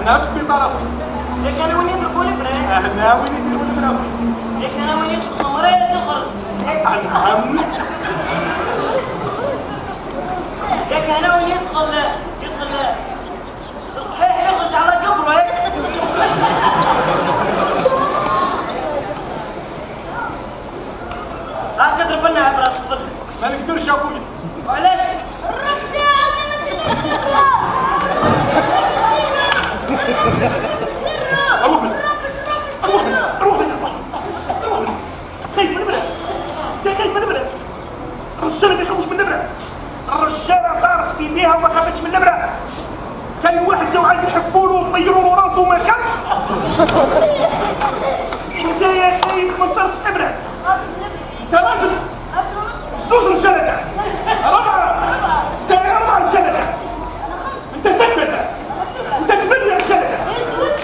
هنا في السبيطار اخويا. ياك انا وين يضربوا الابره؟ هنا وين يديروا الابره اخويا. ياك انا وين يدخل المريض يخرج. نعم. ياك انا وين يدخل الصحيح يخرج على قبره. هاك تضرب لنا عبره الطفل. ما نقدرش اخويا. وعلاش؟ ربي عاوني ما نديرش الابره. روح روح روح. خايف من الابره؟ انت خايف من الابره؟ الرجالة ما يخافوش من الابره. الرجالة طارت في ايديها وما خافتش من الابره. كاين واحد جاو عندي يحفوا له وطيروا له راسه وما خافش. انت يا خايف من طرف الابره. انت راجل. زوج رجاله تاعك. ربعه. انت اربعة رجاله تاعك. انا خمسة. انت ستة تاعك. انا سبعة. انت ثمانية رجاله تاعك. يا زوج.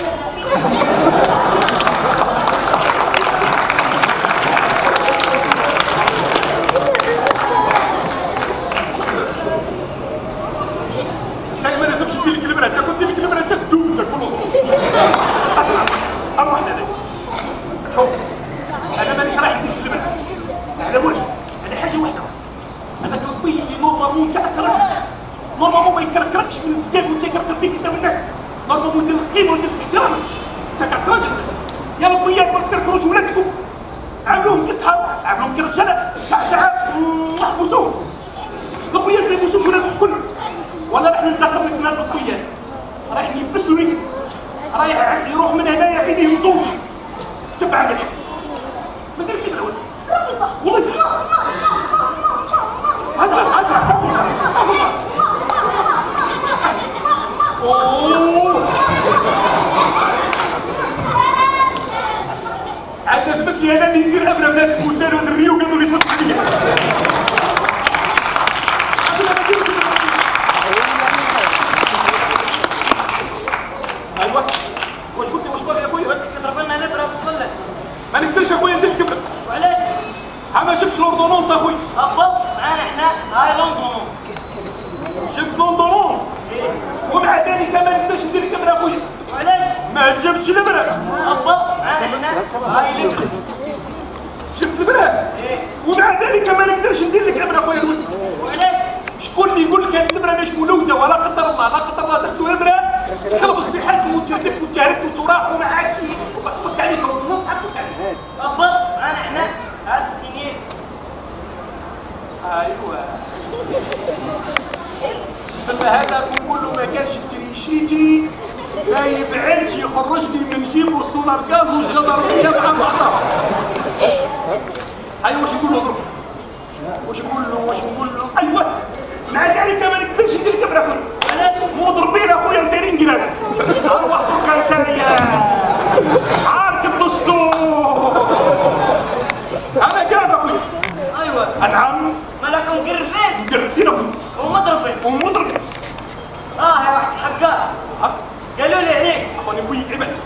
انت ما لازمش دير لك الابره، انت كنت دير لك الابره انت تدوب انت كل. اسمع اروح لهنا. شوف انا مانيش رايح ندير لك الابره على وجه، على حاجة واحدة. هذاك الطي اللي normalement تاع الراجل normalement ما يكركركش من الزقاق وانت يكركر فيك قدام الناس. normalement يدير القيمة ويدير الاحترام. انت كاع راجل يا ربيات ما تكركروش ولادكم. عاملوهم كصحاب، عاملوهم كرجاله، ساعة ساعة محبوسوهم. الربيات ما يبوسوش ولادهم الكل. وانا راح ننتقم لك من هاد الربيات. رايح يلبس له رجل، رايح يروح من هنايا عينيه زوج. تبع مليح. ما ديرش بالعود. ربي صح. والله صح. هضرة هضرة. اوه عاد لازمت لي انا اللي ندير ابره في هاد الموسال وهاد الريو قالوا لي تفوت عليا. ايوا واش قلت واش باغي يا خويا؟ قلت لك تضرب لنا الابره وتخلص. ما نقدرش اخويا ندير لك ابره. وعلاش؟ ها ما جبتش l'ordonnance اخويا. هبط معانا حنا هاي l'ordonnance. جبت l'ordonnance؟ ايه. ومع ذلك ما نقدرش ندير لك ابره اخويا. وعلاش؟ ما جبتش الابره. هبط معانا حنا هاي الابره. جبت الابره؟ ايه. ومع ذلك ما نقدرش ندير لك ابره اخويا الولد. وعلاش؟ شكون اللي يقول لك هذه الابره ماهيش ملوثة ولا قدر الله لا قدر الله درت له ابره تخلبص في حالته وتهدك وتهرت وتراح وما عادش فك عليك ونصحك فك عليك. هبط معانا حنا هاد سينيي. ايوا تسمى هذا كله ما كانش تريشيتي ما يبعدش يخرج لي من جيبو السولار غاز والجدريه مع بعضها. ايوا واش نقول له درك؟ واش نقول له واش نقول له؟ ايوا مع ذلك ما نقدرش ندير لك ابره اخويا. علاش؟ مضربين اخويا ودايرين grève. اروح درك انت يا عارك الدستور. انا grève اخويا. ايوا نعم. مالكم مقرفين؟ مقرفين اخويا ومضربين ومضربين. اه يا واحد الحقار قالوا لي عليك. اخواني بويك عباد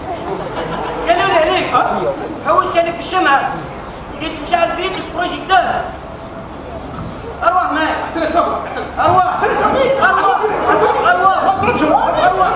قالوا لي عليك. حوشت عليك بالشمعه لقيتك مشعل في يدك projecteur. اروح معايا. احسن تفضل. اروح اروح اروح ما تضربش. اروح.